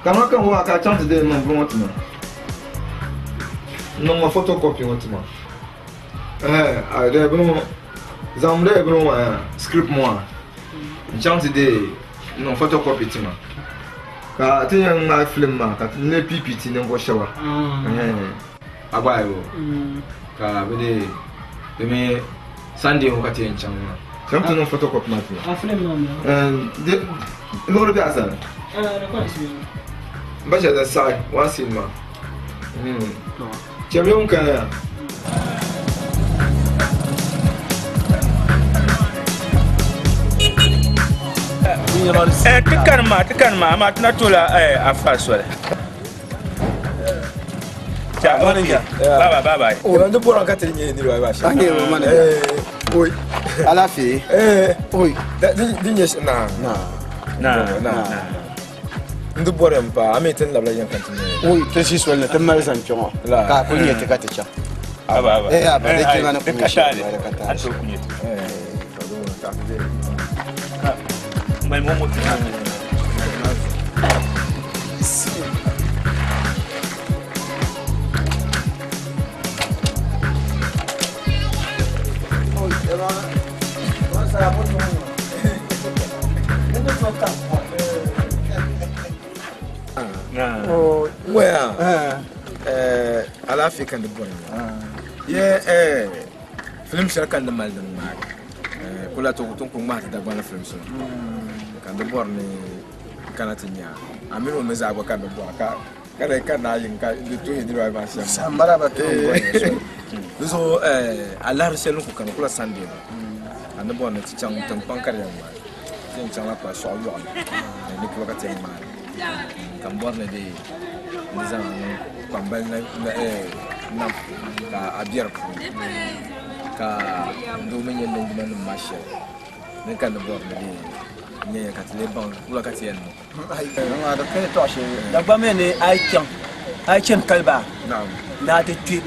Kama ka ŋɔ ka chaŋ ti deei niŋ bini ŋɔ ti ma. Niŋ ma photocopy ŋɔ ti ma. Eh, a deei bini ŋɔ zaŋm deei bini ŋɔ maa script ŋɔ maa n chaŋ ti deei niŋ photocopy ti ma. Ka ti yɛn ŋmaai film maa ka ti lee piipi ti ninvuɣ shɛba. A gba ayi o ka bɛ deei domi Sunday ŋɔ ka ti yɛn chaŋ maa. Chaŋ ti niŋ photocopy maa ti ma. Liɣiri be a sani? M ba shɛli din saɣi one scene maa. Chɛm ŋun kana ya. Ti kani maa, ti kani maa, amaa ti na tola afa soli. Bye bye bye. O ndi bɔra ka ti nyɛ niriba ayi maa shɛm. A nyɛ o manager. Oi. Alaafee. Oi. Di nyɛ na. Na. Na. Na. N di bɔri m pa a mi ti ni labila yɛn ka ti nyɛ. Oi ti ʒi soli ni ti mali zaŋ kpɛ ŋɔ ka a kuli nyɛ ti ka ti chaŋ. Aba aba. Eh aba di jilima ni Di kuli ka nyɛ shɛli taali. di ka An taali. tooi ku nyɛ ti. Ŋmali ŋɔ moto maa. Waya alaafee ka di bɔri ye film shɛli ka n di mali din ŋmaagi kula to tin ku ŋmahi ti Dagbani films ka n di bɔri ni kana ti nya a mini o mi zaa gba ka n di bɔra ka ka di ka naa yiŋ ka di tuhi niriba ayi maa shɛm Sambara ba tuhi bɔri di zuɣu alahiri shɛli ni ku kani kula Sunday ŋɔ ka n di bɔri ni ti chaŋ tiŋkpaŋ ka di yɛn ŋmaai ti yɛn chaŋla kpa sɔɣu yoɣu ni ni polo ka ti yɛn ŋmaai ka n bɔri ni di di zaŋ kpambali nam ka a be di puuni ka n doo mi nyɛ linjima nim maa shɛli din ka n di bɔri ni di nyɛya ka ti lee baŋ wula ka ti yɛn niŋ. Dagbaŋ mi ni a yi chaŋ a yi chani kalibaa ni a ti kpe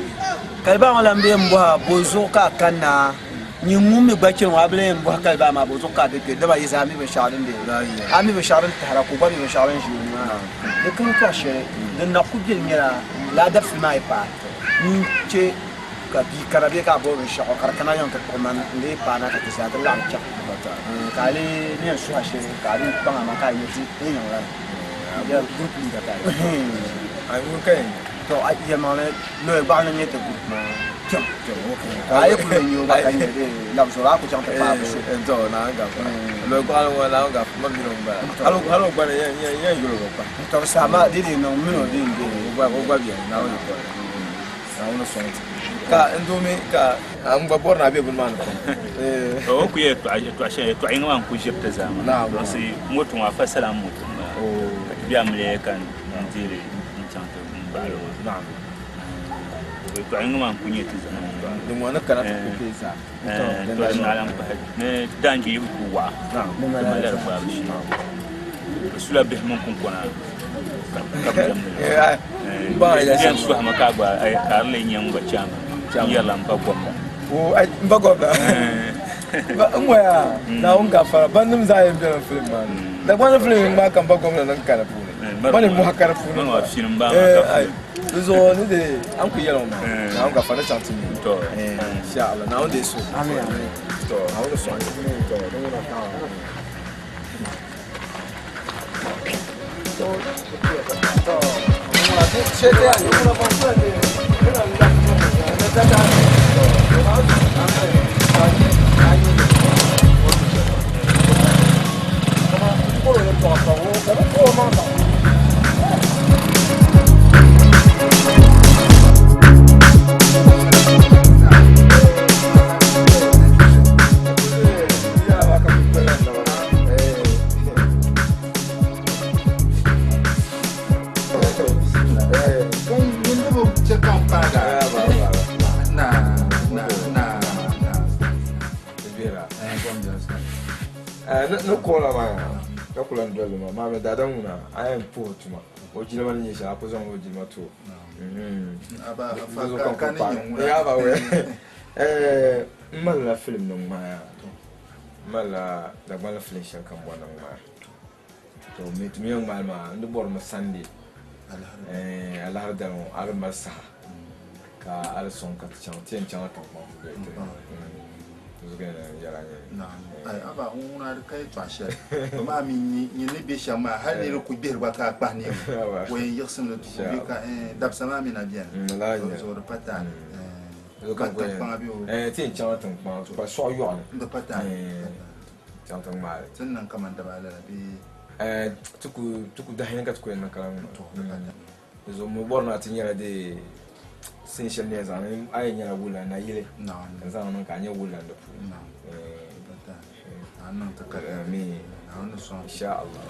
kalibaa ŋɔ lan bee m-bɔhi a bo zuɣu ka a kanna nyin ŋun mi gba chani ŋɔ a bi lan yɛn bɔhi kalibaa maa bo zuɣu ka a ti kpe dama yi zaa mi binshɛɣu din be a mi binshɛɣu din tahira ka o gba mi binshɛɣu din ʒi o nuu maa ni. Di kani tɔɣ shɛli din na ku beni nyɛla lala dabisili maa yi paai n-che ka bia kana bee ka a bɔri binshɛɣu ka di kana yɛn ti kpuɣi man n-lee paana ka ti zaa ti laɣim chaŋ ka a lee ni yɛn suhi a shɛli ka a dii kpaŋ a maŋ ka a yɛli ti ni niŋ lala. To a yɛlimaŋli loya gbaɣa ni nyɛ ti group maa kpɛm ka a yi kuli nyɛ o gba ka nyɛ labi zuɣu a ku chaŋ ti paai bi so. To di saha maa di dii niŋ mini o dii n-be. Naawuni sɔŋ ti ka n doomi ka n gba bɔri ni a be bini maa ni pam. O ku yɛtɔɣ shɛli yɛtɔɣ yiŋa maa n-ku ʒiri ti zaa maa. Dolsi moto ŋɔ afa salam moto m-bala ka ti be amiliya ka n deei li n-chaŋ ti baɣili o maa. Yɛtɔɣ yiŋa maa n-ku nyɛ ti zaa yɛtɔɣa. Din ŋɔ ni kana ti ku kpe zaa. Tɔ din daa lan pahi ni daangbee yi ku waɣa ti malila di gbaabu shee. Bɛ sula bihi mini kunkɔna ka bɛ diɛmdi li. Di yɛn sɔhimi ka a gba ka a di lee nyɛ n gba chaama n yɛrila m ba gomna. M ba gomna n ŋɔya Naawuni gafara bannim zaa yɛn bela filim maa ni. Dagbani filim maa ka m ba gomna niŋ ka di puuni. Ba ni mɔhi ka di puuni. Di zuɣu ni dee a ni ku yɛli ŋɔ maa Naawuni gafara ni chaŋ ti nya o. Insha Allah Naawuni deei suhu. To Naawuni sɔŋ. To di ŋuna ka. Ni kɔɔla maa ka ku lan doli li maa, maa mi daadam ŋuna a yɛn puhi tuma o jilima ni nyɛ shɛli a ku zaŋ o jilima ti o. M malila filim ni ŋmaaya, m malila Dagbani filim shɛli ka m bɔri ni n ŋmaai. To mi ti mi yɛn ŋmaali maa n di bɔrimi Sunday alahari dali ŋɔ a di mali saha ka a di sɔŋ ka ti chaŋ ti yɛn chaŋla tiŋkpaŋ Naam. Ai aba ŋuna di ka yɛltɔɣa shɛli to maa mi nyin ni be shɛm maa hali ni di ku gbihiri gba ka a kpahi neemu o yɛn yiɣisimi di tuku bɛ ka dabisa maa mi na beni so di pa taali ka tiŋkpaŋa bɛ o ti yɛn chaŋla tiŋkpaŋa kpa suɣu yoɣu ni di pa taali chaŋ ti ŋmaali ti ni niŋ kaman daba lala bee ti ku dahi ka ti ku yɛn niŋ kalan di zuɣu mi bɔri ni a ti nyɛla dee sin shɛli ni yɛn zaŋ ni a yɛn nyɛla wula nayili ka n zaŋ niŋ ka a nyɛ wula di puuni amin insha Allah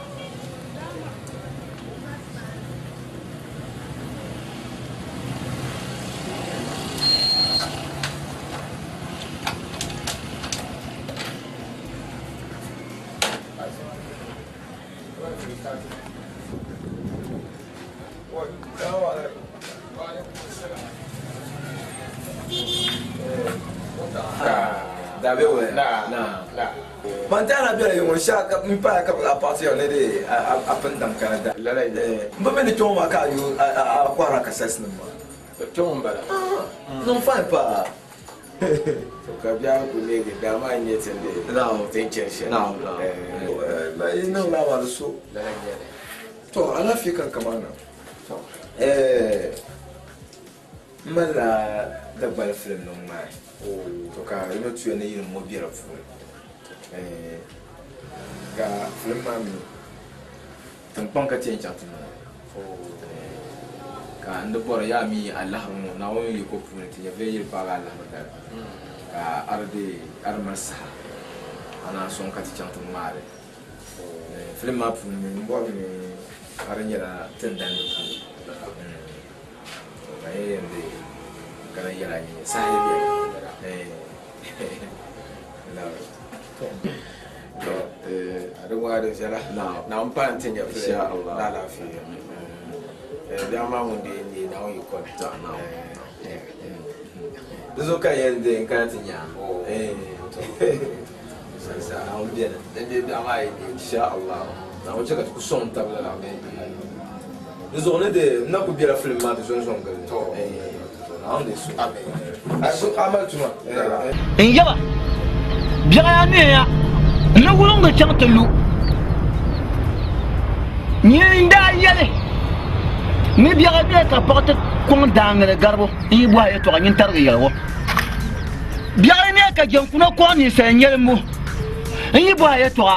Man tɛhira bɛla yi ŋɔ shɛha ka m paaya ka a paɣa ti yɛli ni di a pun daŋ kana da. M bi mi ni kpɛŋɔ maa ka a yu a kɔhira kasɛs nim maa. Kpɛŋɔ m bala. Niŋ fine paa. To ka biɛhigu ku neegi daa maa n-nyɛ ti ni ti ni chani shɛli. Naam. Yi niŋ lala maa di so. Lala n-nyɛ li. To alaafee ka n kamani na. M malila Dagbali filim ni ŋmaai. To ka yino tuya ni yinim ŋɔ be di puuni. Ka filim maa mi tiŋkpaŋ ka ti yɛn chaŋ ti niŋ li. Ka n di bɔri yaa mi alahiri ŋɔ Naawuni yiko puuni ti nyɛvili yili paagi alahiri dali ka a di deei a di mali saha a naan sɔŋ ka ti chaŋ ti ŋmaai li. Filim maa puuni mi m bɔri ni a di nyɛla tindani di puuni. Ka n yɛn deei ka lan yɛli a nyini saha yi beni. To a di ŋmaa di viɛla. Naawuni paai n-ti nyɛvili ni alaafee. Biɛɣu maa ŋun deei n-deei Naawuni yiko ni. Di zuɣu ka n yɛn deei n-kana ti nya a. Naawuni beni. Din deei biɛɣu maa yi deei. Insha Allah. Naawuni chɛ ka ti ku sɔŋ tab lala. Di zuɣu ni di n na ku bela filim maa ti zɔnzɔn gili. Naawuni deei so. A mali tuma. N yaba, biɛɣu a neeya n ni wuliŋgi chaŋ ti lu. Nyini n-daa yɛli ni biɛɣu neei ka paɣ ti kɔŋ daaŋili garibu n yi bɔhi yɛtɔɣa nyini tarigi yɛligu. Biɛɣu neei ka jɛŋkuna kɔŋ ninsal nyɛlimbu n yi bɔhi yɛtɔɣa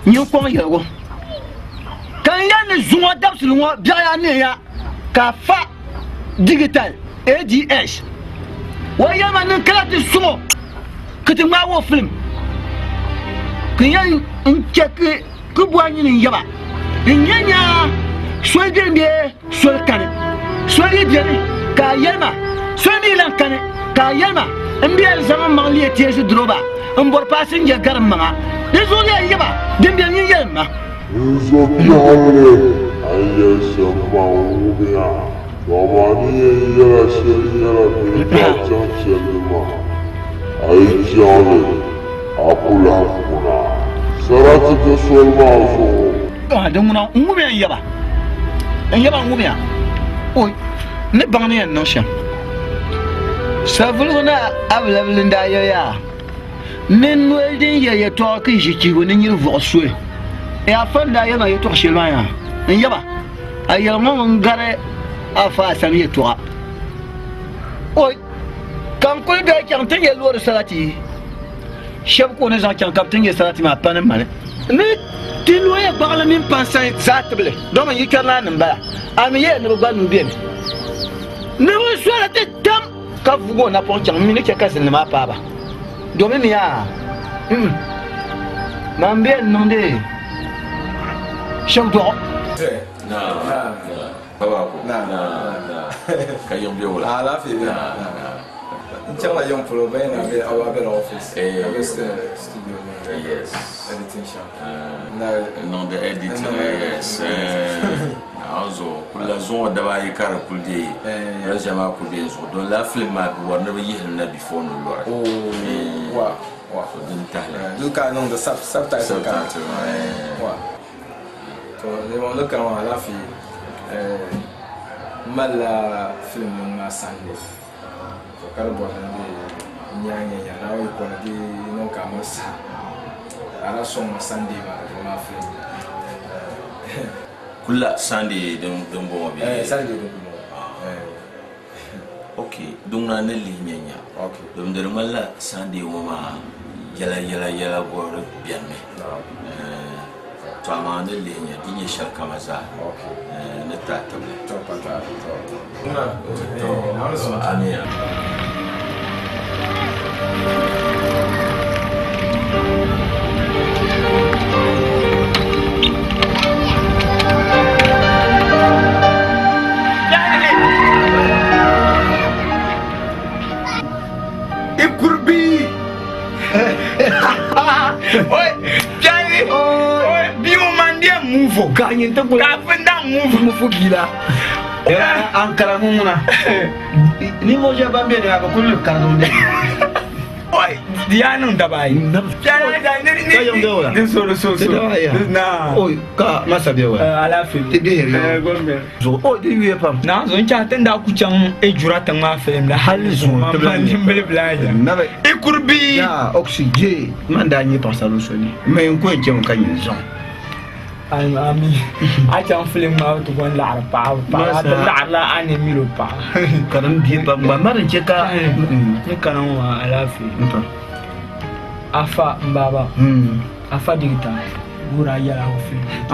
nyini kɔŋ yɛligu. Ka n yɛli ni zuŋɔ dabisili ŋɔ biɛɣu a neeya ka a fa digital ADS o yɛli ma niŋ kala ti suŋo ki ti ŋmaai o film ki yɛn n chɛ ki ki bɔhi nyini n yaba n nyɛ nyaa soli beni bee soli kani soli yi beni ka a yɛli ma soli mi lan kani ka a yɛli ma n bɛ n zaŋ n maŋ leei teezi duroba n bɔri paasinja gari n maŋa di zuɣu yɛn yaba din beni nyin yɛlim ma. N zo biɛhirili a ni yɛli shɛm maa wumiya, to amaa ni yɛn yɛla shɛli nyɛla bɛ ni daa chaŋ chandi maa, a yi chaŋ li, a ku lahi kuna. Sarati ka soli maa zuɣu. Din ŋuna n wumiya n yaba, n yaba n wumiya, oi, n ni baŋ ni yɛn niŋ shɛm. Savelugu Naa Abilabili n-daa yɛli yaa. Ni noli din yɛli yɛtɔɣa ka ʒi chihibu ni nyiri vuɣi soli. Ee, afa n-daa yɛli ma yɛtɔɣ shɛli maa yaa, N yaba, a yɛligu ŋɔ ŋun gari afa a sani yɛtɔɣa. Oi, ka n kuli daa chaŋ ti nya loori sarati shɛba ka o ni zaŋ chaŋ ka bɛ ti nya sarati maa pa ni mali. Ni ti loya gbaɣili mini pansani zaa tibili, domin yi kpɛri naa nim bala, a mi yɛya ni bɛ gba nuu beni. Ni bɛ soli ti tam. Ka vuug o napɔŋ chaŋ, m mi ni chɛ ka zilinli maa paai ba. Domin mi yaa, mm, man bɛ yɛn niŋdi shɛb dɔɣu. N chaŋla yiŋ polo bɛ yɛn be a bela office a be studio ni editing shɛm. N niŋdi editing yes. Naawuni zuɣu kulila zuŋɔ daba ayi ka di kuli deei pressure maa kuli be n zuɣu don lala film maa bi bɔri ni bi yihili na before ni lɔri. So din tahili. Duu ka a niŋdi subtitle ka. Subtitle maa. To ni kani maa alaafee m malila filim nim maa Sunday to ka di bɔri ni n nya nya nya Naawuni yi kɔni di niŋ ka a mali saha ka a daa sɔŋ ma Sunday maa di maa filim. Kulla Sunday din bɔŋɔ bee? Eh, Sunday din bɔŋɔ. Ok, din ŋuna ni lihi nya nya. Domin di di ŋmanila Sunday ŋɔ maa yɛla yɛla yɛla gɔhiri benimi. To amaa ni lihi nya di nyɛ shɛli kama zaa ni ti a tibili. To amina. Ikurbi! Oi, Jani! Oi, biu mandia muvo. Ganyin ta kula. Kafin da muvo. Mufu gila. An karamu muna. Ni mo je ban bɛ ne a bɛ kuli karamu de. Oi, di yaa niŋ daba ayi. Jani, ni ni Ka yɛm dɔw la. Di so di so so. Di daba ayi ya. Na. Oi, ka masa bɛ wa. Alaafee. Ti bɛ yɛrɛ. Eh, gombe. Zuɣu, oi, di yuya pam. Na zo n chahi tin daa ku chaŋ ejura tiŋ maa filim la hali zuɣu ti ma nimbili bila nya. Nabi. Ikurbi. Ya, oxygen. Man daa nyɛ paɣasarili so ni. Mɛ n ko yɛn chɛmi ka nyɛ zaŋ. Ami a chaŋ filim maa ti gɔn laɣiri paɣaba paɣaba a ti laɣirila a ni milo paɣa. Ka din bie pam gba mari n chɛ ka ni kana ŋɔ maa alaafee. Afa n baaba afa digita guura yɛla o filim a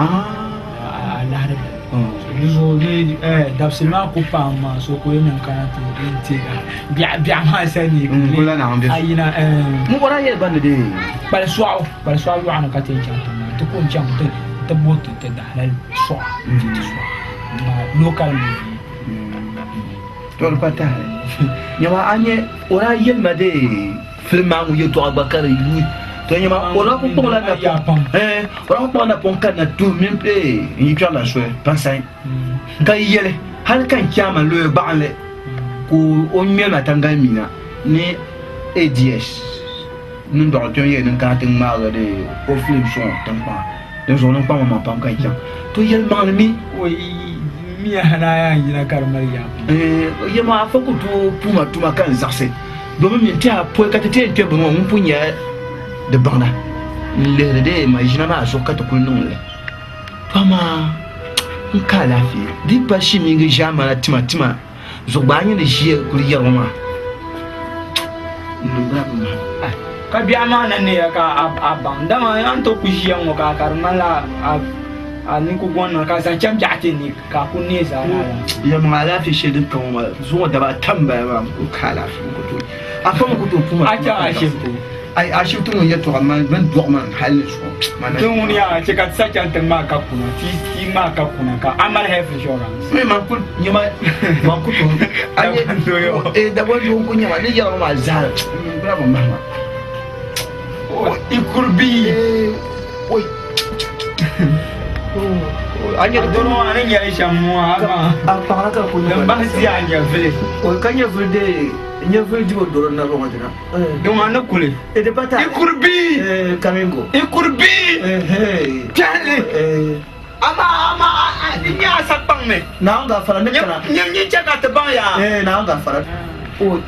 lahiri di zuɣu ni dabisili maa ku paai maa so ka o yɛn niŋ kana ti n teega biɛɣu maa sa ni a yina n bɔra yɛli ba ni dee kpali sɔɣu Kpali sɔɣu yɔɣu ni ka ti yɛn chaŋ tiŋ maa ti ku n chaŋ ti bo ti dahalali sɔɣu nti ti sɔɣu local movie. To di pa tahali. Nyama a nya o daa yɛli ma dee film maa ŋun yɛltɔɣa gba ka di yuui. To nyama o daa ku kpuɣila napɔŋ eh o daa ku kpuɣila napɔŋ ka na tuhi mini eh n yi kpɛrila soli pansai ka yɛli hali ka n chaama loya gbaɣinli ka o ŋmɛli ma tangali mina ni ADS. Ni dɔɣi kpɛm yɛli ni kana ti ŋmaagi di o filim sɔŋ tiŋkpaŋa, dinzuɣu ni n kpaŋ maŋ pam ka n chaŋ. To yɛlimaŋli mi. O miya na yaa yina ka di mali yaa pam. Yɛma afa ku tooi puuma tuma ka n zaɣisi domin mi n tɛha pɔi ka ti ti yɛn kpe bini ŋɔ ŋun pun nyɛla di baŋda n lihiri di maʒina maa zuɣu ka ti kuli niŋ li. To amaa n ka alaafee di pa shimiingi ʒiɛmana tima tima. Zuɣugbaa nyɛ ni ʒiya kuli yɛri ŋɔ maa n niŋdila bi maha. Ka biɛɣu maa na neeya ka a baŋ, dama a ni tooi ku ʒiya ŋ-ŋɔ ka di ŋmanila a nini ku gɔŋ niŋ ka a zaŋ chaŋ biɛɣu ti ne ka a ku neei zaa lala. Yɛlimaŋli alaafee shɛli din ka ŋɔ maa zuɣu daba ata m-bala maa n kuli ka alaafee n ku tooi a fa mi ku tooi puhi ma. A chaŋ ashibiti? Ai ashibiti ŋɔ yɛltɔɣa man bɛ ni dɔɣi ma hali ni zuɣu man na. Ti ŋuni yaa chɛ ka ti sa chaŋ tiŋ maa ka kuna, ti maa ka kuna ka a mali health insurance. Mi man ku nyɛ ma man ku tooi a nyɛ eh Dagban doo n ku nyɛ ma ni yɛra ŋɔ maa zaa n bira bi mahi ma. It could be. Eh oi. A nyɛ doro maa ni nyɛli shɛm ŋɔ a ma. A paɣila ka ku nyɛ. Din bahi tia a nyɛvili. Oi ka nyɛvili dee nyɛvili dibu doro nabiri ŋɔ dina. Dɔŋ a ni kuli. Ikurbi. Ikurbi. Kpɛhili. Amaa amaa di nyɛ a sakpaŋ mi. Naawuni gafara ni kana. Nyɛ nyɛ chɛ ka ti baŋ yaa. Eh Naawuni gafara. O.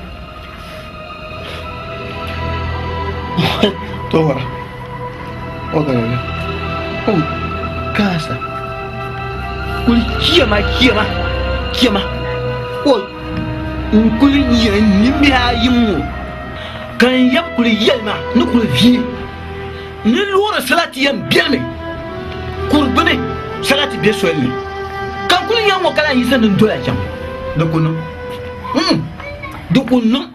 Tora. O gara. O kasa. Kuli kiyama kiyama kiyama. O. N kuli nyɛ nimbihi ayi ŋ-ŋɔ, ka n yab kuli yɛli ma ni kuli vie ni loori sarati yɛn benimi kuri gbini sarati be soli ni, ka n kuli nya ŋ-ŋɔ ka lahi yiɣisi ni n dola chaŋ. Di ku niŋ. Di ku niŋ.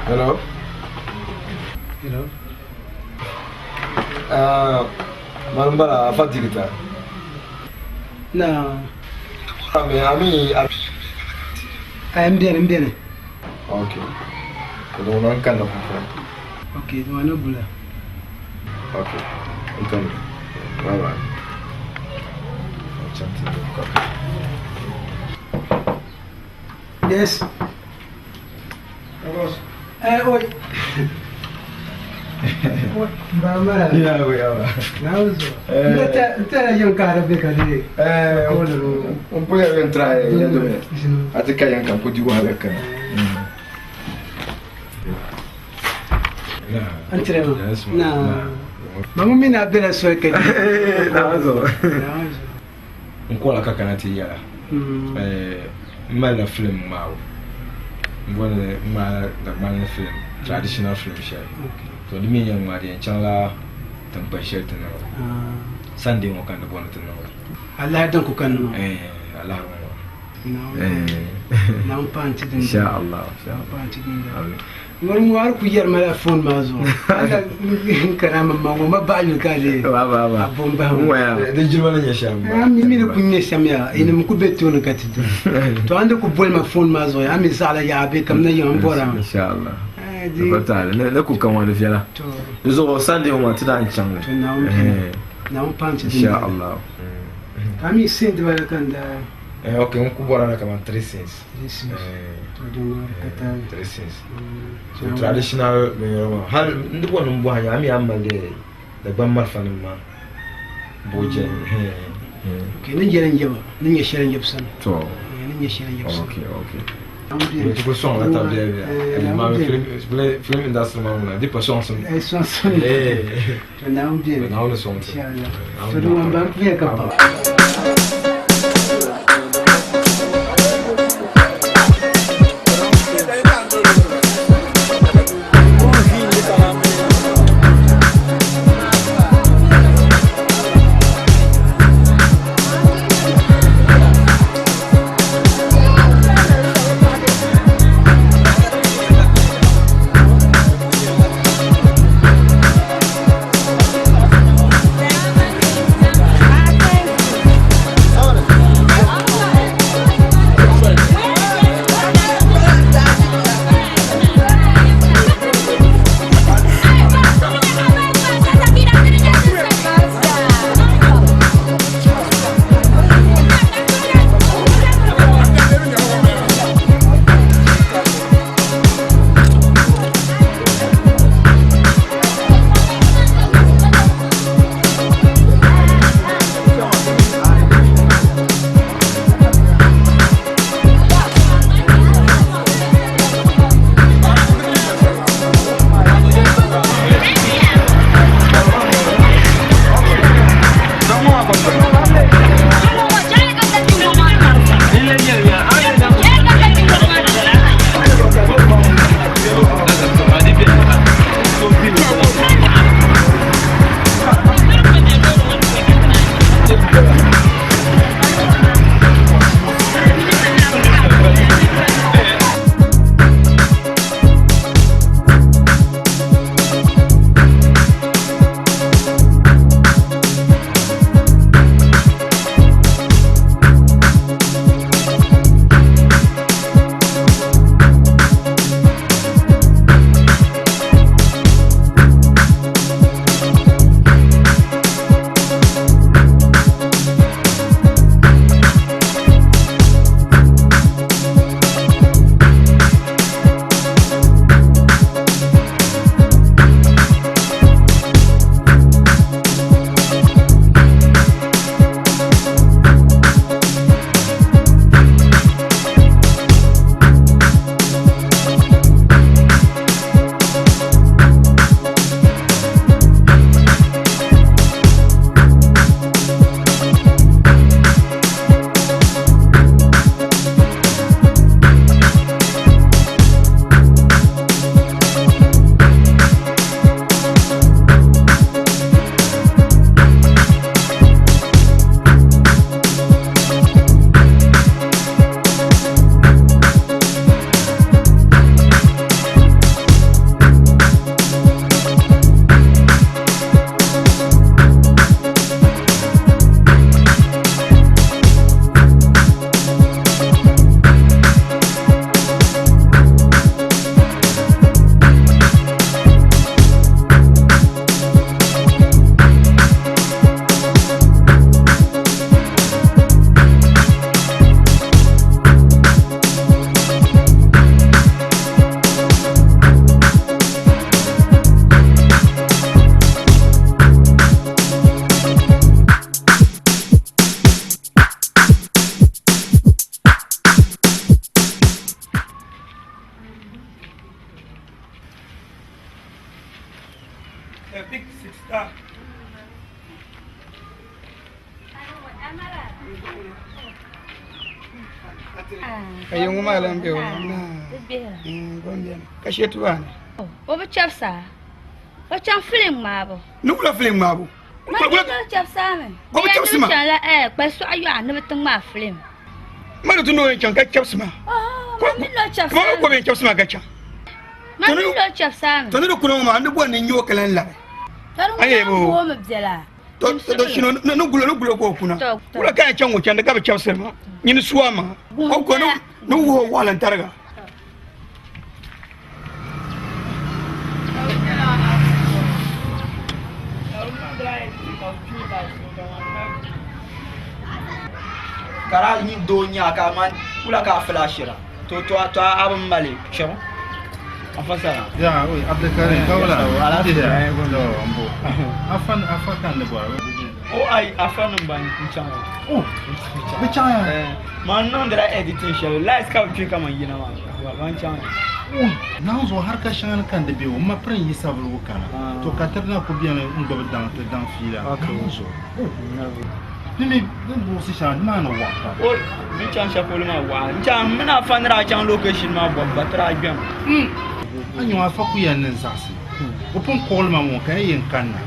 Hello? Hello? Mani bala afa digita. Na. Ami ami. Ai m beni m beni. Okay. Ko nan kan na fufu. Okay, to na bula. Okay. Ntɔmi. Bye bye. Yes. Eh, oi. Ba mara. Ya, ya. Nauzo. Nta yan ka rabe ka ne. Eh, un po' ya entrare, ya dove. A te kai yanka ko di wa ka. An tire ma. Na. Mamu mina bela so ka. Nauzo. Nauzo. N kola ka kana ti yɛla. Eh, n malila film ŋmaabu. N bɔri ni n ŋmaai Dagbani film, traditional film shɛli. To di mi yɛn ŋmaai di yɛn chaŋla tiŋkpan shɛli ti niŋli. Sunday ŋɔ ka n di bɔri ni ti niŋli. Allah dan ku kan ma. Eh, Allah ŋɔ. Na n pa nti din. Insha Allah. Pa nti din. Ŋɔri ŋɔ har ku yɛri ma la phone maa zuɣu. Ala n kana ma ma ŋɔ ma baɣa yuli ka le. Ba ba ba. A bom bahi ŋɔ. Di jilima ni nyɛ shɛm. A mi mi ni ku nyɛ shɛm yaa ini ku be tooni ka ti di. To an di ku boli ma phone maa zuɣu a mi zaɣala yaɣa be kam na yiŋ n bɔra. Insha Allah. Di ne ku kan wani viɛla. Di zuɣu Sunday ŋɔ maa ti daa n chaŋ li. To Naawuni beni. Naawuni pa nti din. Insha Allah. Ka mi sin dibala ka n daa. Eh, okay, n ku bɔra na kaman 3 cents. 3 cents. To din ŋɔ ka taali. 3 cents. So traditional binyɛra maa hali n di bɔri ni n bɔhi nya a mi a mali Dagbaŋ malifa nim maa boojɛ. Okay, ni yɛli n yaba ni nyɛ shɛli n yabi sani. To. Ni nyɛ shɛli n yabi sani. Okay, okay. Ti ku sɔŋ la tabi biya maa film industry maa ŋuna di pa sɔŋsim. Eh, sɔŋsim. To Naawuni beni. Naawuni sɔŋ ti. Inshallah. To di ŋɔ ban puya ka pa. Ka yi ŋɔ maa lan be o na. Ka she tuba ni. O bi chɛbisa. O chaŋ filim ŋmaabu. Ni wula filim ŋmaabu? Ma ni o chɛbisa mi. O bi chɛbisi ma. Chaŋ la kpali suɣa yɔɣu ni bi ti ŋmaa filim. Ma ni ti ni o yɛn chaŋ ka chɛbisi ma. Ma mi ni o chɛbisa mi. Ma ko yɛn chɛbisi ma ka chaŋ. Ma mi ni o chɛbisa mi. To ni di kuna ŋɔ maa, n ni bɔri ni n nya o ka lan labi. To di ŋuna n-booi mi biɛla. To to shino ni gulo ni gulo ka o kuna. Wula ka yɛn chaŋ o chandi ka bi chɛbisiri ma. Nyini suwa ma. O ko ni wuhi o waɣilim tariga. Ka daa nyin doo nya ka man kula ka a flashira to to to a bi mali shɛm afa sara Ya, oi, Abdulkarim, kawla. Alafiya. Mbo. Afa afa kan ne bɔra. O ai afa nim ban n chaŋ Oh, bi chaŋ ya. Man niŋdila editing shɛli light ka bi kpi kaman yina maa man chaŋ ya. Naŋ zuɣu har ka shɛŋa ni kan di be o ma pirin yi sabirigu kana to ka tiri na ku beni n gbubi daŋ ti daŋ fiila naŋ zuɣu ni mi ni buɣisi shɛŋa ni maa ni waɣa pam. O ni chaŋ shɛli polo maa waɣa n chaŋ m mini afa ni daa chaŋ location maa bɔbu ba ti daa gbɛmi. A nyɛ afa ku yɛn ni zaɣisi o pun kɔɣili ma ŋɔ ka ya yɛn kanna.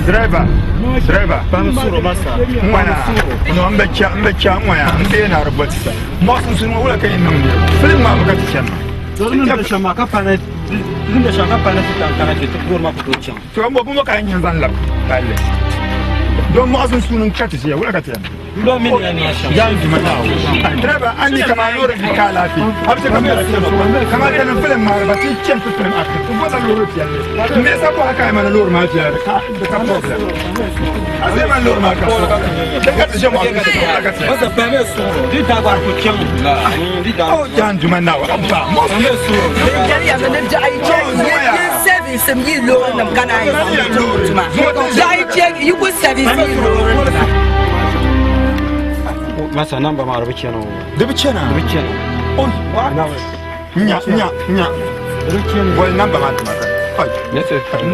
Driver, driver. Ŋwana, no n bɛ cha n bɛ cha ŋwana n bɛ na di bɔti sa. Mɔɣu sunsuuni ŋɔ wula ka yi niŋ niriba? Filim maa bi ka ti chani maa. Di niŋdi shɛm maa ka palli di niŋdi shɛm ka palli ti tam kana kpɛ ti loori maa ku tooi chaŋ. To n bɔ bɔŋɔ ka n yɛn zaŋ labi palli. Don mɔɣu sunsuuni n ka ti ʒiya wula ka ti yɛn niŋ? Yan juma na o. Driver an ni kama loori bi ka alaafee. A bi se ka mali kama tani film maa ba ti chen ti film actor. Ti bɔla loori piɛlli. Me sa bɔha ka mana loori maa viɛla ka di ka problem. A se man loori maa ka problem. Di ka ti ʒe mɔɣu sunsuuni ka ti. Masa pɛmɛ suɣuro di dagbar ku chaŋ. Di da. Oh yan juma na o. Abba. Jɛriya mi ni biɛɣu yi chɛ yi service yi loori nim ka naan yi zaŋ li tum tuma. Biɛɣu yi chɛ yi ku service yi loori nima. Masa namba maa di bi chana o. Di bi chana? Di bi chana. Oi, nya nya nya. Di bi chana. Boli namba maa tuma ka. Oi. Ne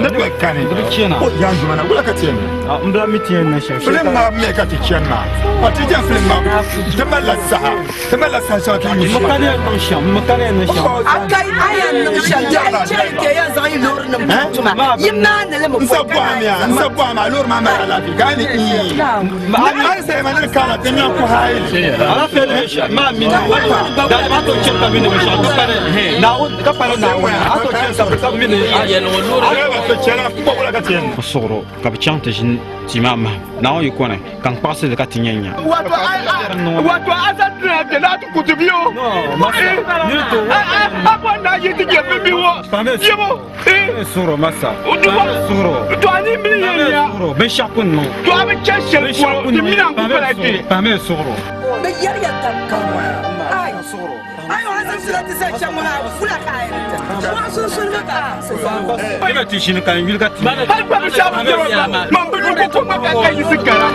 bɛ kani. Di bi chana. O yan juma na wula ka ti yɛn niŋ? N bila mi ti yɛn niŋ shɛm. Film maa mi ka ti chani maa. A ti jɛn film maa. Ti malila saha. Ti malila saha shɛŋa ti ni M kani yɛn niŋ shɛm. M kani yɛn niŋ shɛm. A ka a yɛn niŋ shɛm biɛɣu yi chɛ ka yɛn zaŋ yi loori nim tum tuma yi maani li mi N sa bɔhim ya, n sa bɔhim a loori maa mali alaafee ka a ni ii. A ni say ma ni ka alaafee n ku hayi li. Alaafee ni shɛm maa mi na da a to chɛ ka mi ni shɛm ka pali Naawuni ka pali Naawuni a to chɛ ka ka mi ni. Driver to chana ku bɔ wula ka ti yɛn niŋ. Suɣuro ka bi chaŋ ti ʒini tia maa mahim Naawuni yi kɔni ka n kpaɣisi li ka ti nya nya. Wato wato a sa tuna kɛ n'a ti kutu bi o. A bɔ n'a ye ti jɛ bi wo. Yebo. Suɣuro masa. Suɣuro. To a ni mini ye ya. Suɣuro binshɛɣu ku niŋ. To a bi chɛ shɛli polo ti mina n ku pala kpe. Pahimi suɣuro. Bɛ yɛriya tab kam. Ai. Ai o hasan sula ti sa shɛm ŋɔ wula ka a yɛn ti. Mɔɣu sunsuuni mi ka a Ni bɛ ti ʒini ka n yuli ka ti. Hali gba bi shɛba bi kpɛrɛ ba man bi ko ko ma ka ka yisi kara.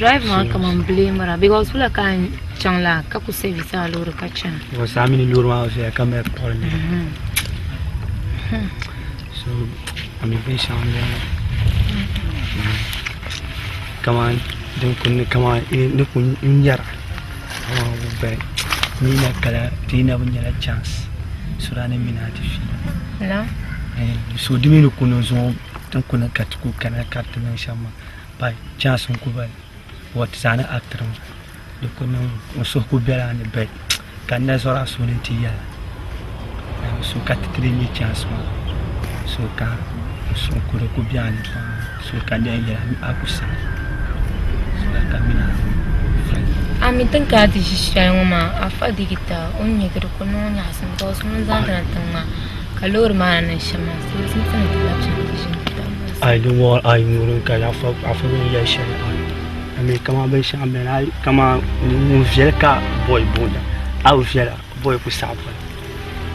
Drive maa kaman blame ra because wula ka n chaŋ la ka ku service a loori ka chana. Because a mini loori maa viɛla ka mali kpuɣili ni. So a mi binshɛŋa n bala. Kaman din ku ni kaman ni ku n nyɛra kaman bɛ mi na kala ti na bi nyɛla chance so daa ni mini a ti fiila. So di mi ni ku niŋ zuŋɔ din ku niŋ ka ti ku kana ka ti niŋ shɛm maa by chance n ku bala but ti zaa ni actiri maa di ku niŋ n suhu ku bela a ni but ka n na zɔri a suhu ni ti yɛla so ka ti ti di nyɛ chance maa so ka n suhu ku di ku be a ni paa so ka n yɛla a ku saɣi so ka mina friend. A mi tin ka ti ʒi shɛli ŋɔ maa afa digita o ni nyɛ ka di ku niŋ o nyaɣisim because ŋun zaŋ ti na tiŋ maa ka loori maa ni niŋ shɛm maa so di simsi ni ti labi chaŋ ti ʒini ti tab. Ai di wɔɣi ai nyuri ka afa afa ni yɛli shɛli ai a mi kaman binshɛɣu n bɛni ai kaman ŋun viɛli ka bɔi boonda a bi viɛla bɔi ku saɣi bɔli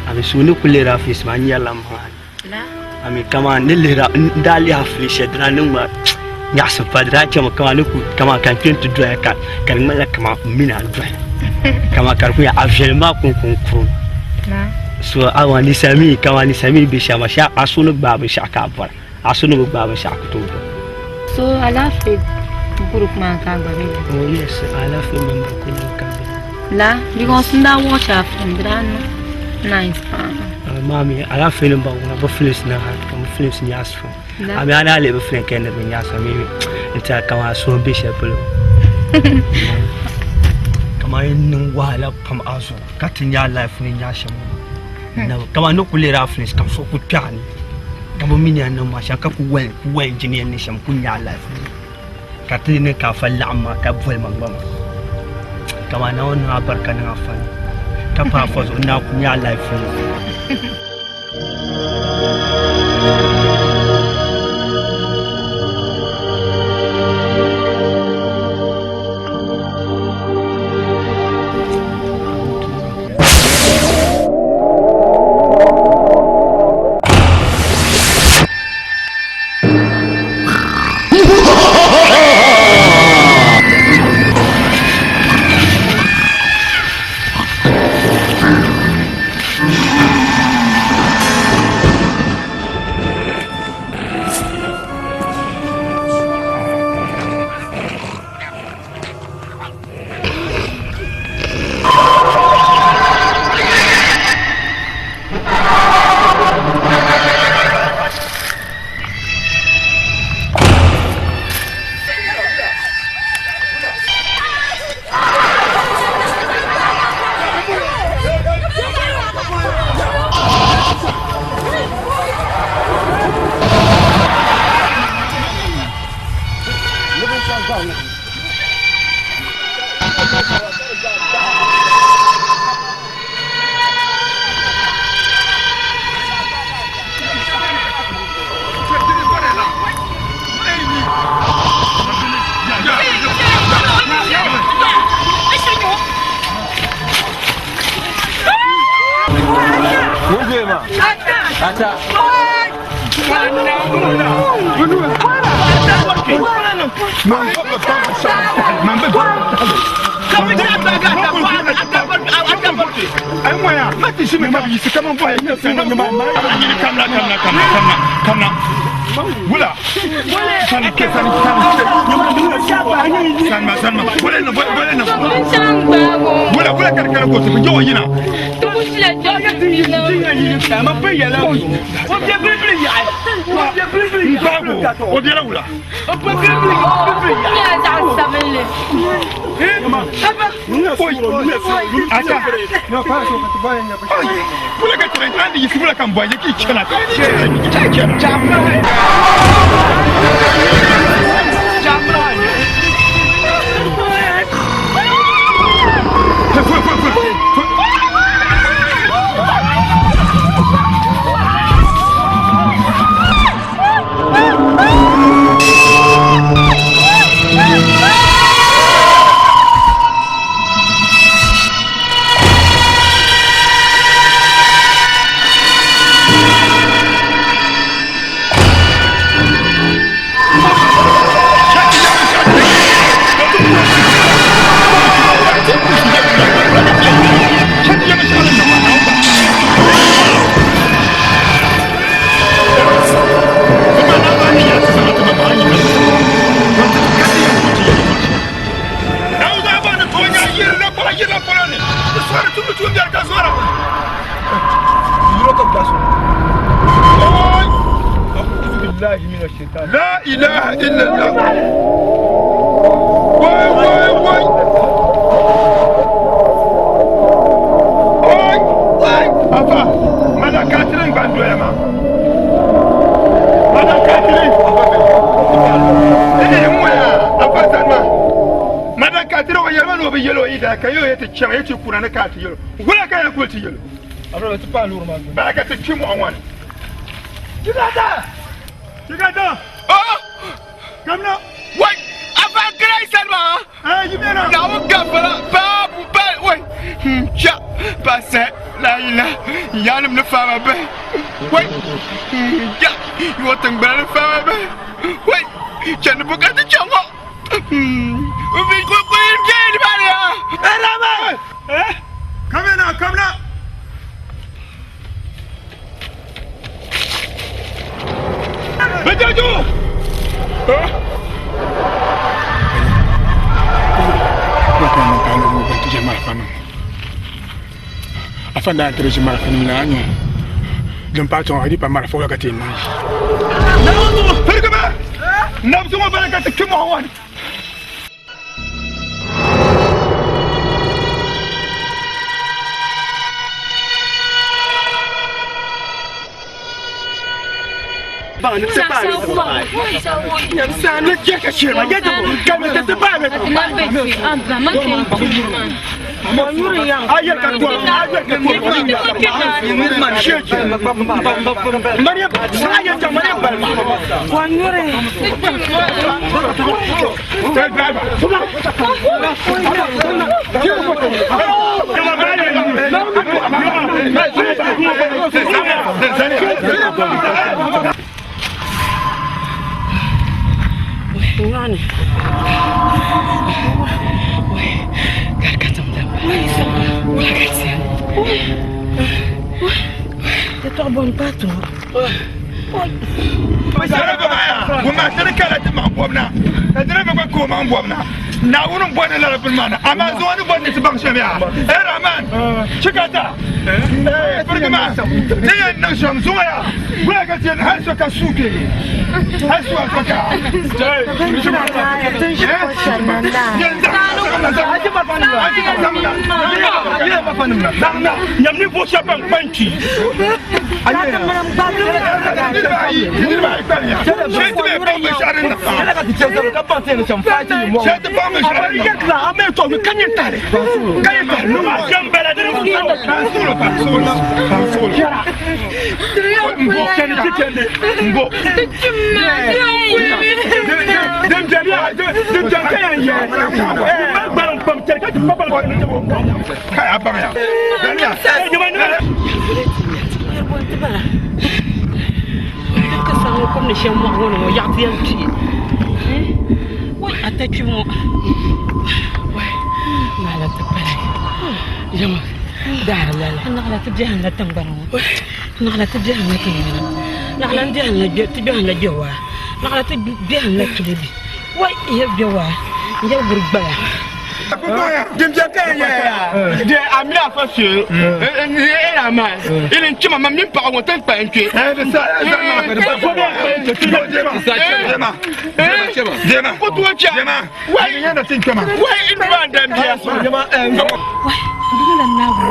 a mi so ni ku lihiri a feesi maa n nyɛrila n maŋa ni a mi kaman ni lihira n daa lihi a fili shɛli di daa niŋ ma nyaɣasim pa di daa chɛmi kaman ni ku kaman ka n kpɛ n ti doya ka ka di ŋmanila kaman n mini a doya kaman ka di ku nyɛ a viɛlim maa kuŋ kurum so awa ninsal mi kaman ninsal mi ni bɛ shɛm maa shee a so ni gbaai binshaɣu ka a bɔra a so ni bi gbaai binshaɣu ku tooi bɔra. So alaafee group maa ka a gba be ni? Oh yes, alaafee member kuli ka m be. La, because n daa watch a film di daa niŋ nice paa. Maami, alaafee nim ban wuna bi films na ha ka bi films nyaɣasi pam. La. A mi a daa lihi bi film ka niriba nyaɣasi a mi n tiɛha kaman a suhu be shɛli polo. Kaman yi niŋ wahala pam a zuɣu ka ti nya a life ni nya shɛm ŋɔ. Kaman ni ku lihiri a films ka so ku kpɛɣ ni ka bi mi ni a niŋ maa shɛm ka ku wali ku wali engineer ni shɛm ku nya a life ni ka ti niŋ ka afa laɣim ma ka boli ma gba maa. Kaman Naawuni niŋ a barika niŋ afa ni ka pa afa zuɣu n daa ku nya a life ni. maa? Ata. Wula sani ke sani sani sanma sanma wala na wala na wala wala kari kari ko to jo yina o biɛla wula ata wula ka tɛrɛ an di wula ka n bɔ ye k'i cɛla k'i cɛla. لا إله إلا الله واي واي واي واي واي أفا ماذا كاترين باندو يا ما ماذا كاترين إيه مويا أفا سلمى ماذا كاترين ويرمان وبيلو إذا كيو يتشان يتشكونا كاتيلو ولا كان يقول تيلو أبغى تبان لور ما بارك تكيمو أوان جدادا جدادا Oh! Kamna! Wai! Afa kira salma! Eh, yimena! Na wo gafara babu ba wai! Ja! Ba sa la ila yanim ni faama bahi. Wai! Ja! Yo tingbana ni faama bahi. Wai! Chani bukati chaŋɔ. Ubi ko ko je ni ba ya. Rama! Eh? Kamna kamna! Bajaju! Afanda tere marafa ni na anyo dum pa ton hadi pa marafa wala kati na Fergama! Nabsu ma baraka ta kimu hawan. Yani. Naawuni bɔni lala bini maa ni amaa zuŋɔ ni bɔni ti baŋ shɛm yaa eh Rahman chikata eh pirigi maa ti yɛn niŋ shɛm zuŋɔ yaa wula ka ti yɛn hali so ka suu kpe hali suwa so ka Nyam ni bo shɛba ban kpa n-kpi. shɛm mɔɣu ŋɔ ni ŋɔ yaɣa ti yɛn kpi. Wai a ta kpibu ŋɔ. Wai naɣila ti pali. Yɛma daari lala. Naɣila ti biɛhim la tiŋgbani ŋɔ. Naɣila ti biɛhim la tiŋgbana. Naɣila n biɛhim la ti biɛhim la gbɛwaa. Naɣila ti biɛhim la tulibi. Wai n yɛli gbɛwaa n yɛli guri gbaya. Din biɛ ka yɛn yɛya de a mini afa fee e na ma ili n chima ma mini paɣa ŋɔ tin kpalim kpe. Ko tuo cha wai wai in ba dan biya. Wai dole lan na go.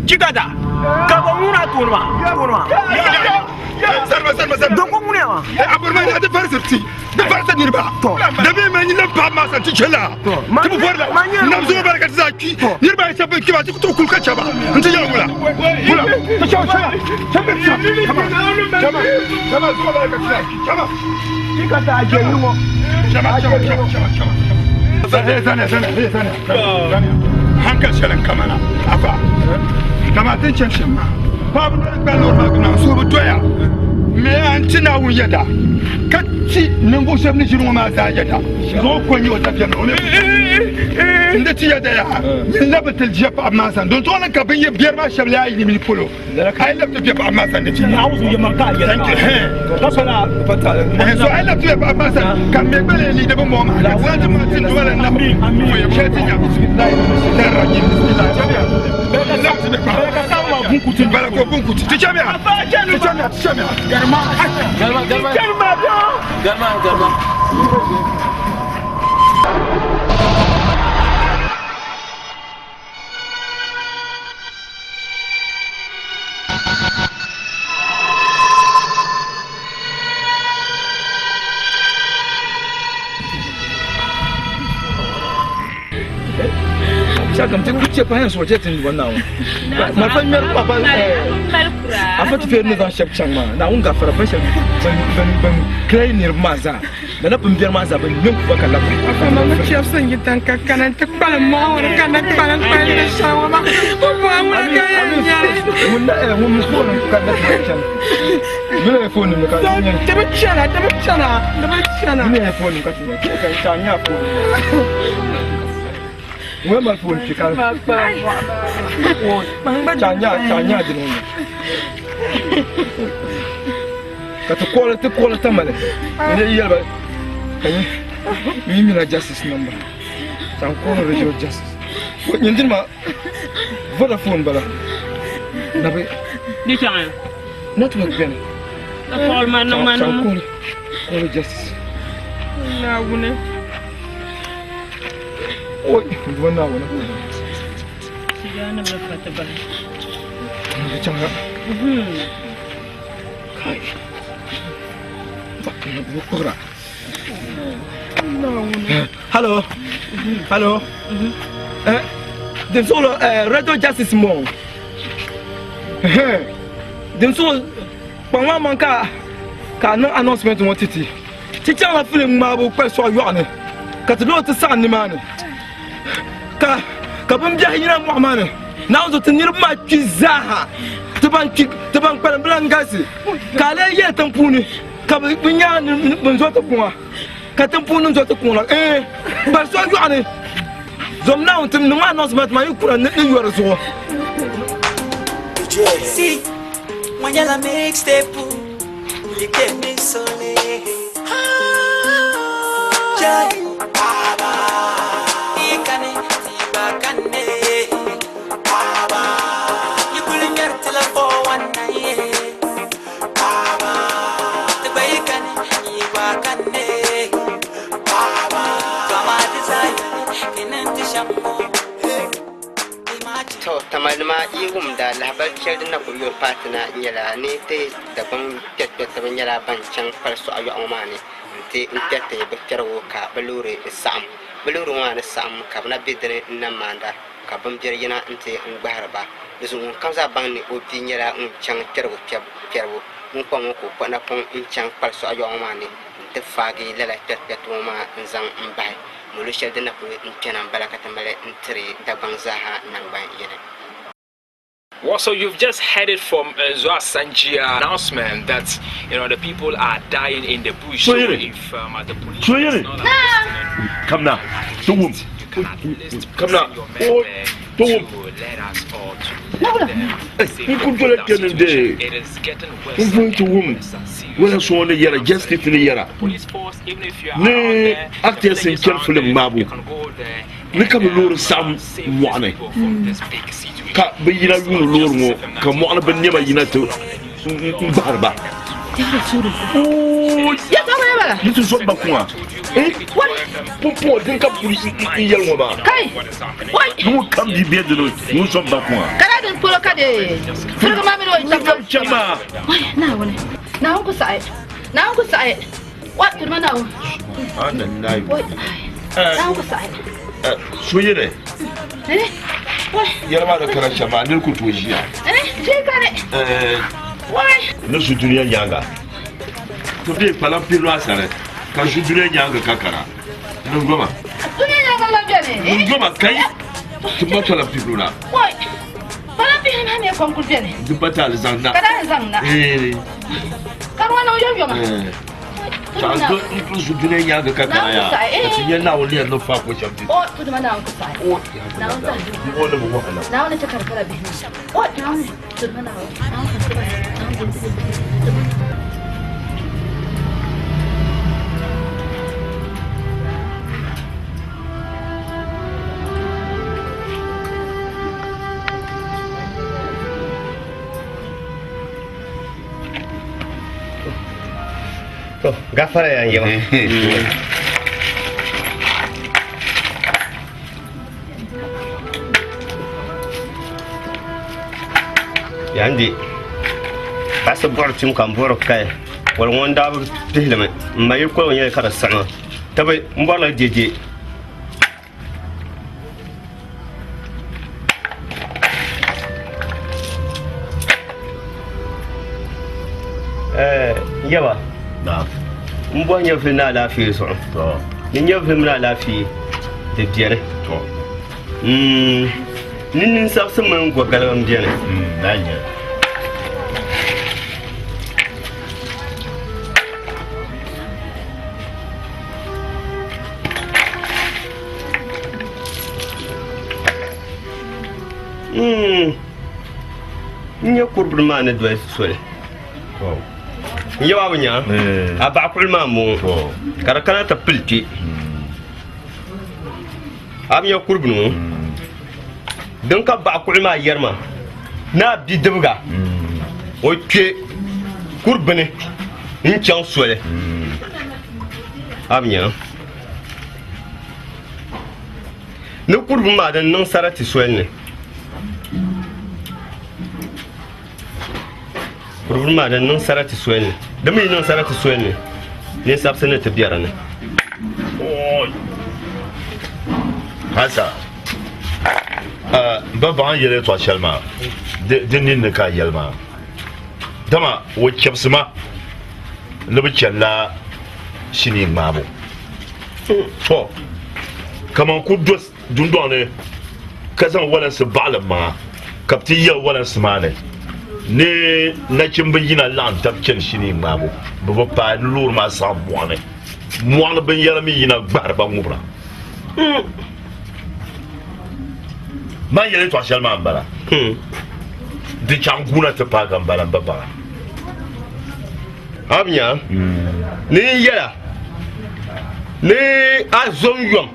Chikata, ka bɔ ŋuna tooni maa tooni maa. Dɔn ko ŋuna maa. A bori ma ti farisi ti di farisi niriba da mi ma nyina pa ma san ti chela ti bu bori la nam zo baraka ti za ki niriba ya shabi kiba ti to kul ka chaba n ti yɛli wula wula ti chaw chela chaba chaba chaba chaba zo baraka ti za ki chaba Chikata a jɛ ŋɔ. Chaba chaba chaba chaba chaba zane zane zane zane zane hankali shɛli n kamana afa kama tin chɛn shɛm maa paɣaba noli gba loori maa gbuna so bi doya me an ti Naawuni yɛda ka ti ninvuɣu shɛba ni ʒiri ŋɔ maa zaa yɛda zuɣu ko nyɛ o dabiɛm o n di ti yɛda yaa nyin labi ti ʒiya paɣaba maa sani don tɔɣa ka bin yɛ biɛri maa shɛba yaa yi mini polo a yi labi ti bɛ paɣaba maa sani di ti so a yi labi ti bɛ paɣaba maa sani ka mɛ gba lee ni di bi mɔɔ maa ka ti zaŋ ti maa ti duma la na shɛli ti nya bala ko bunkuti ti chamiya ti chamiya ti chamiya garma garma garma garma garma Shakam ti kuche pa yan soje tin wannan. Ma fa mer papa eh. Afa ti feeri ni zaŋ shɛba chaŋ maa, Naawuni gafara ban shɛba ban ban clear niriba maa zaa, lala bimbɛri maa zaa bɛ ŋme n-ku ba ka labi. Afa ma mi chɛbisi n yi tan ka kana nti kpalim mɔɣu ŋɔ ni ka na kpalim kpalim ni shɛli ŋɔ maa, o bɔhi ŋuna ka yɛn nyɛli. Ŋun na eh ŋun mi phone ka na ti chani. Yuli eh phone nim ka ti nyɛ. Di bi chana, di bi chana, di bi chana. Yuli eh phone nim ka ti nyɛ. Ka n nya phone. Ŋun mali phone kpi ka. Cha nya cha nya dini ŋɔ. Ka ti kɔli ti kɔli tamali. N yɛli ba ka nyɛ n mina justice number. Cha n kɔli regional justice. Nyin dini maa Vodafone bala. Na bi. Di chaŋ ya. Network beni. Ka kɔli ma niŋ ma Cha n niŋ. kɔli kɔli justice. Naawuni. Oi, duba Naawuni. Tijaani bi fa ti bahi. Di chaŋ ya. Kai. Bi kpuɣira. Hello. Hello. Eh, din zuɣu eh, Radio Justice mɔŋ. Din zuɣu kpaŋ maa maŋ ka ka a niŋ announcement ŋɔ titi. Ti chaŋla filim ŋmaabu kpali sɔɣu yɔɣu ni ka ti looi ti saɣim nimaani ka ka bimbiɛhi yina mɔɣu maa ni. Naawuni zuɣu ti niriba maa kpi zaaha, ti ban kpi, ti ban kpalim bi lan galisi, ka a lee yɛli tiŋ puuni ka bɛ nya ni bɛn zo ti kuŋa, ka tiŋ puuni nim zo ti kuŋ la. Ɛɛn, kpali sɔɣu yɔɣu ni, zom Naawuni tim niŋ announcement maa yi kura ni yɔri zuɣu. See, ŋɔ nyɛla mixtape. To, Tamalima yi wumda lahabali shɛli din na kuli yuri paai ti na nyɛla ni ti Dagbaŋ kpɛrikpɛritiba nyɛla ban chaŋ pali suɣa yɔɣu ŋɔ maa ni nti n-kpɛriti bɛ kpɛrigu ka bɛ loori saɣim. Bɛ loori ŋɔ maa ni saɣim ka bɛ na be dini n-na maanda ka bimbɛri yina nti n-gbahiri ba. Di zuɣu ŋunkam zaa baŋ ni o bia nyɛla ŋun chaŋ kpɛrigu kpɛribu, ŋun kpaŋ ŋɔ ka o kpuɣi napɔŋ n-chaŋ kpali suɣa yɔɣu ŋɔ maa ni nti faagi lala kpɛrikpɛritiba ŋɔ maa n-zaŋ m-bahi. Molo shɛli din na kuli n-kpɛna m-bala ka ti mali n-tiri Dagbaŋ zaaha naŋgban yini. Well, so you've just heard it from Nzwa Sanjia announcement that you know the people are dying in the bush. So if the police is not Kamna, to wum. Kamna, o to wum. N ku doli kpɛni de n vun ti wum wala sɔŋ ni yɛra justice ni yɛra ni actors n chɛri film ŋmaabu ni ka bi loori saɣam mɔɣuni ka bi yina yuuni loori ŋɔ ka mɔɣuni bin niɛma yina ti n gbahari ba ni ti zɔbi ba kuŋa pumpɔŋɔ din ka bi kuli n yɛli ŋɔ maa ni ŋun kam bi bɛ dini ŋun zɔbi ba kuŋa Kala din polo ka de firigi ma mini o ni kam chaŋ maa Naawuni Naawuni ku saɣi Naawuni ku saɣi wa turima Naawuni Subhanallah. Naawuni ku saɣi So yɛlɛ yɛla maa ni kana shɛm maa niri ku tooi ʒiya ʒii kani ni zu dunia nyaaŋa to bɛ kpalam piri a sani ka zu dunia nyaaŋa ka kana ni goma dunia nyaaŋa la bɛni ni goma kai ti ma kpalam piri na kpalam piri maa mi kom kuli bɛni di pa taali zaŋ na ka daa zaŋ na ka ŋɔ niŋ yomyoma Chaŋ n zu dunia nyaaŋa ka kana yaa ka ti nya Naawuni ni yɛn niŋ faako shɛm ti. O tuduma Naawuni ku saɣi. Naawuni saɣi. O ni bi wahala. Naawuni chɛ ka di pala bihi maa. O Naawuni tuduma Naawuni. Naawuni ka Naawuni tuduma. To, gafara yan yɛma. Yan di baɣasi bɔri tim ka n bɔri kaya wali ŋɔ n daa bi pihilimi n ma yi koli nyɛli ka di saɣima tabi n bɔrila jeje Yaba. N bɔhi nyɛvili ni alaafee zuɣu. Ni nyɛvili mini alaafee di beni. Ni ninsabisi mini gɔgalimi m-beni. N nya kuribiri maa ni doli soli. N yaba a bi nya a baɣa kuɣuli maa m-bɔŋɔ ka di kana ti pili kpe. A bi nya kuribiri ŋɔ din ka baɣa kuɣuli maa yɛri ma ni a bidibiga o kpe kuribini n-chaŋ soli. A bi nya ni kuribini maa din niŋ sarati soli ni. Kuribiri maa din niŋ sarati soli ni di mi yi niŋ sarati soli ni ninsabisi ni ti be di ni. Hasa ba baŋ yɛli yɛltɔɣa shɛli maa di ninni ka a yɛli maa dama o chɛbisi ma ni bi chɛnila sinii ŋmaabu to kaman ku do dundɔŋ ni ka zaŋ walansi baɣili maŋa ka bɛ ti yɛli walansi maa ni ni nachimba yina laɣim tab chani shinii ŋmaabu bɛ bi paai ni loori maa saɣim mɔɣu ni mɔɣu ni binyɛra mi yina gbahiri ba ŋubira. Man yɛli yɛltɔɣa shɛli maa m-bala. Di chaŋ guuna ti paai ka m-bala m ba baŋa. A bi nya ni n yɛla ni a zom yom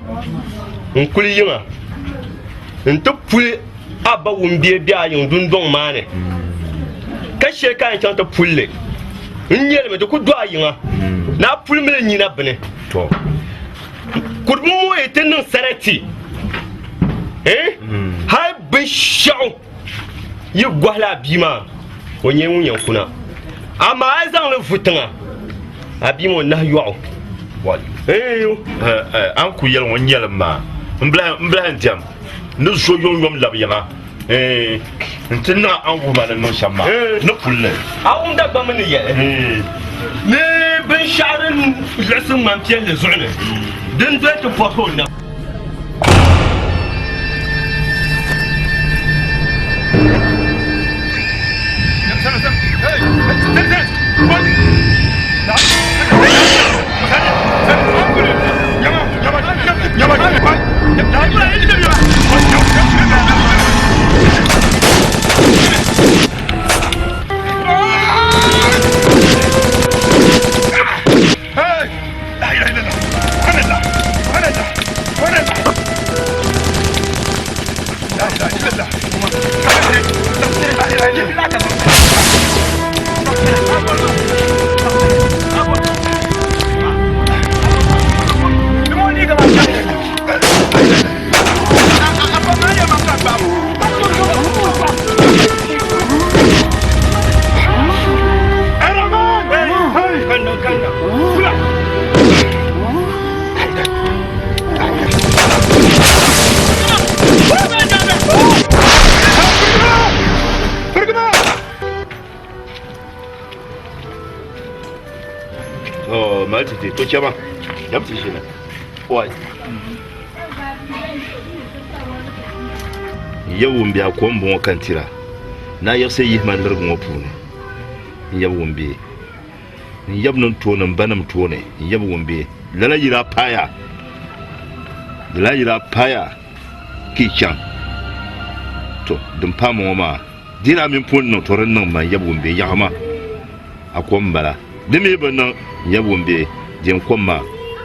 n-kuli yiŋa nti puli a ba wumbia be a yiŋ dundɔŋ maa ni, ka shɛli ka a yɛn chaŋ ti puli li n-nyɛ li mi di ku do a yiŋa ni a puli mi li nyina bini. Kuribu ŋɔ yi ti niŋ sarati, hal binshɛɣu yi gɔhila a bia maa, o nyɛla ŋun yɛn kuna. Amaa a yi zaŋ li vu tiŋa, a bia maa o nahi yɔɣu. A ni ku yɛli ŋɔ n-nyɛli m maa, m bilahi n-diɛm ni zo yomyom labi yiŋa nti niŋ a ni wuhi ma ni niŋ shɛm maa ni puli li. A wum Dagbamba ni yɛli ni binshɛɣu din liɣisi ŋmani piɛlli zuɣu ni, din doli ti pɔbi o naba. Mali ti to chɛma yam ti ʒini oi n yab wumbiɛɣu kom m-bɔŋɔ ka n tira ni a yiɣisi yihi ma niriba ŋɔ puuni n yab wumbiɛ N yab nim tooni, m banim tooni, n yab ŋun be lala yi daa paaya, lala yi daa paaya ka yi chaŋ. To, din paai ma ŋɔ maa, di daa mini pun niŋ, to di niŋ ma, n yab ŋun be yaɣa maa, a kom m-bala. Di mi bi niŋ, n yab ŋun be di n kom maa,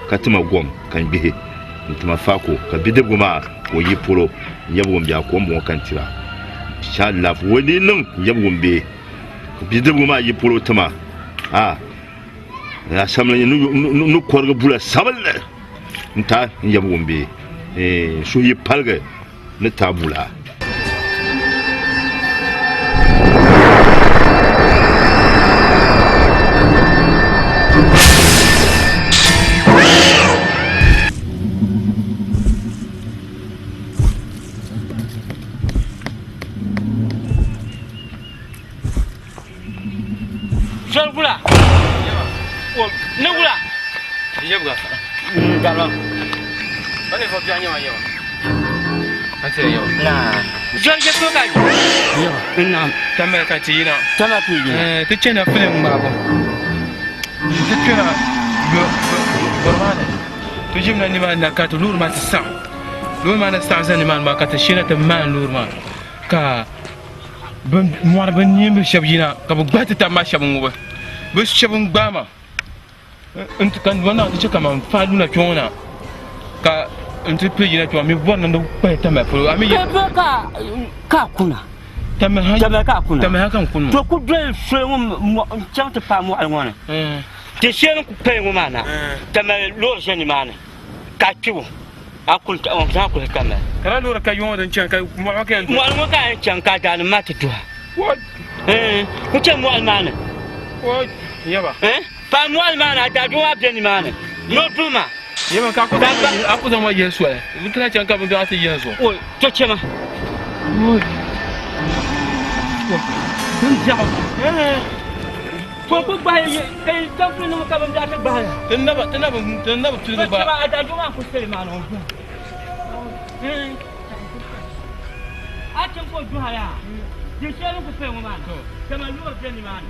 ka ti ma gom ka n gbihi, n-ti ma faako, ka bidibigi maa ka o yi polo, n yab ŋun be a kom bɔŋɔ ka n tira. Sha laaf, o di niŋ, n yab ŋun be. Bidibigi maa yi polo tima a a samli ni kɔrigi bula sabinli n ta n yab ŋun be suhu yi paligi ni ta bula. Zoli gula. Yebga. Gama. Bani fo biya nyama yeba. Ate yeba. Na. Jɔn je ko ka. Yeba. Naam. Tamel ka ti yina. Tamel ku yina. Eh, ti chena film ŋmaabu. Ti kpɛna gɔrimani. Ti ʒimina nimaani na ka ti loori maa ti saɣim. Loori maa ni saɣim zani nimaani maa ka ti sheena ti maani loori maa ka mɔri bin niimbi shɛba yina ka bi gbahi ti taba maa shɛba ŋubi. Bi shɛba n gbaai ma ka n naai ti chɛ kaman faai luna kpɛ ŋɔ na ka n ti pili yina kpɛ ŋɔ mi bɔri ni di kpahi tamali polo. A mi ka kuna. Tamali ka kuna. Tamali ha ka n kuni ŋɔ. To ku doli soli ŋɔ n chaŋ ti paai mɔɣili ŋɔ ni. Ti shee ni ku pali ŋɔ maa na tamali loori ʒe nimaani ka kpibu a kuli n zaŋ kuli tamali. Ka lala loori ka yɔŋɔ din chani ka mɔɣili ka yɛn duhi. Mɔɣili ŋɔ ka a yɛn chaŋ ka a daanim maa ti duha. N chani mɔɣili maa ni. Yaba. Paai mɔɣili maa ni a daadoo maa be nimaani ni o duhi ma. Yaba ka a ku zaŋ ma yihi soli. Bɛ ti lahi chaŋ ka binbiɛɣu ti yihi zuɣu. Oi, to chɛ ma. Binbiɛɣu. Ko ku gbahi yi tampuli nim ka binbiɛɣu ti gbahi. Ti naba ti naba ti naba piligi ba. To chɛ ma a daadoo maa ku soli maa ni o duhi. A chaŋ ka o duhi yaa. Di shɛli ni ku pali ŋɔ maa ni. Dama loori be nimaani.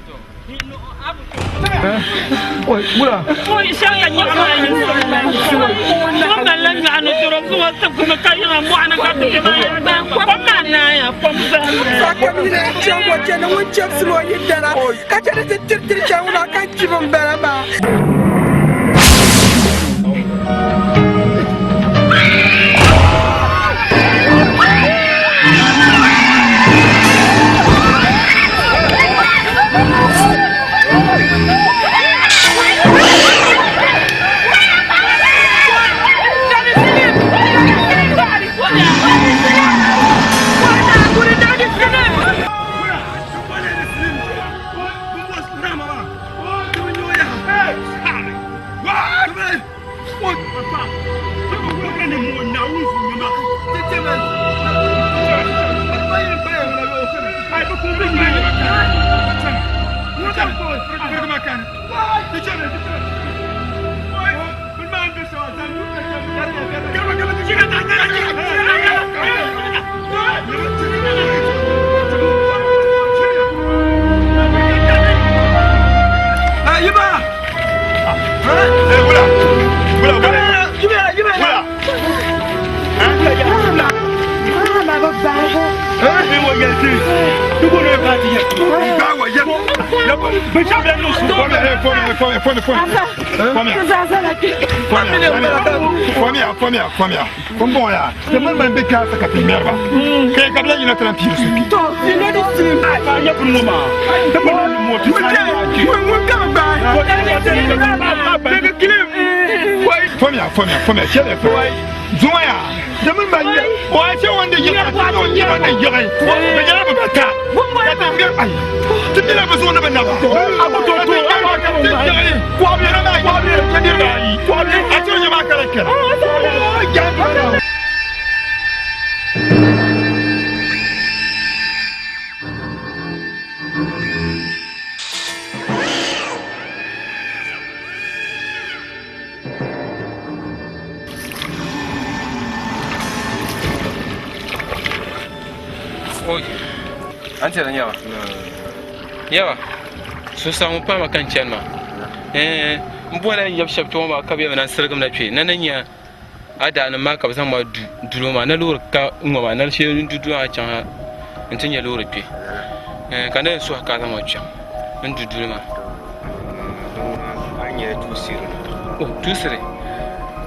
An tɛra nyɛba yaba so saŋ paama ka n chani maa n bɔla n yab shɛba kpɛ ŋɔ maa ka bɛ yɛmi na n sirigim na kpɛ na ni nya a daanim maa ka bɛ zaŋ ma du duli maa na loori ka ŋɔ maa na shee n du duli maa chaŋ ha n ti nya loori kpɛ ka na yɛn suhi ka a zaŋ ma kpɛm n du duli maa tuusiri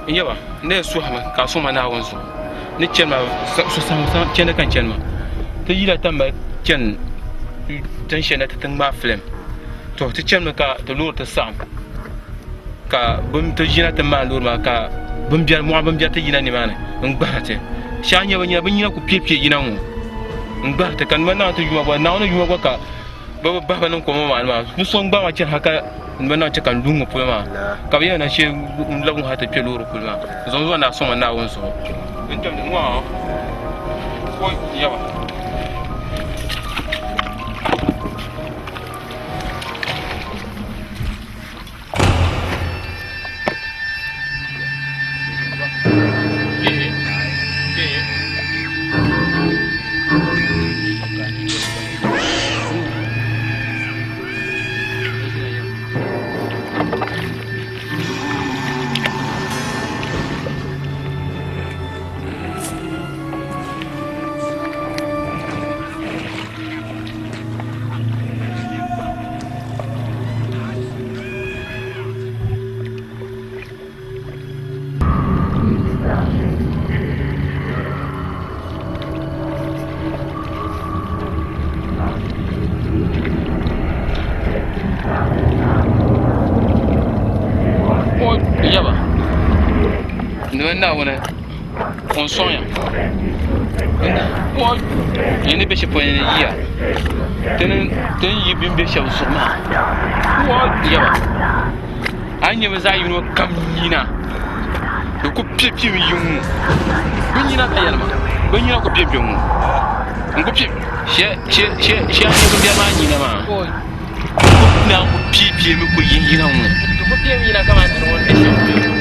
n yaba n na yɛn suhimi ka a suhi ma Naawuni zuɣu ni chani maa so saŋ chani ka n chani maa ti yila tambali chani tin shɛli na ti ti ŋmaai filim to ti chanimi ka ti loori ti saɣim ka ti yina ti maani loori maa ka mɔɣu binbiɛri ti yina nimaani n gbahiri ti shɛŋa nyɛ bi nyina ku piɛpiɛ yina ŋɔ n gbahiri ti ka nima naai ti yuma gba Naawuni yuma gba ka bi bi bahi ba niŋ kom ŋɔ maa ni maa ni so n gbaai ma chani ha ka nima naai chɛ ka n lu ŋɔ polo maa ka bi yɛn na shee n labi ŋɔ ha ti kpɛ loori kuli maa zaŋ zuɣu na sɔŋ ma Naawuni zuɣu n kpɛm ŋɔ o yaba. N yaba, ni bɛ Naawuni o ni sɔŋ ya. Yi ni be shɛli polo ni yiya, ti ni yi bɛ ni be shɛba zuɣu maa. N yaba, a ni nya bɛ zaɣ yino kam nyina, di ku piɛpiɛmi yi ŋ-ŋɔ. Bɛ nyina ka yɛli ma, bɛ nyina ku piɛpiɛ ŋ-ŋɔ. N ku piɛ shɛ a ni nya bimbiɛri maa nyina maa. Naan ku piɛpiɛmi ku yihiyina ŋ-ŋɔ. Di ku piɛmi yina kaman ti ni ŋun be shɛm.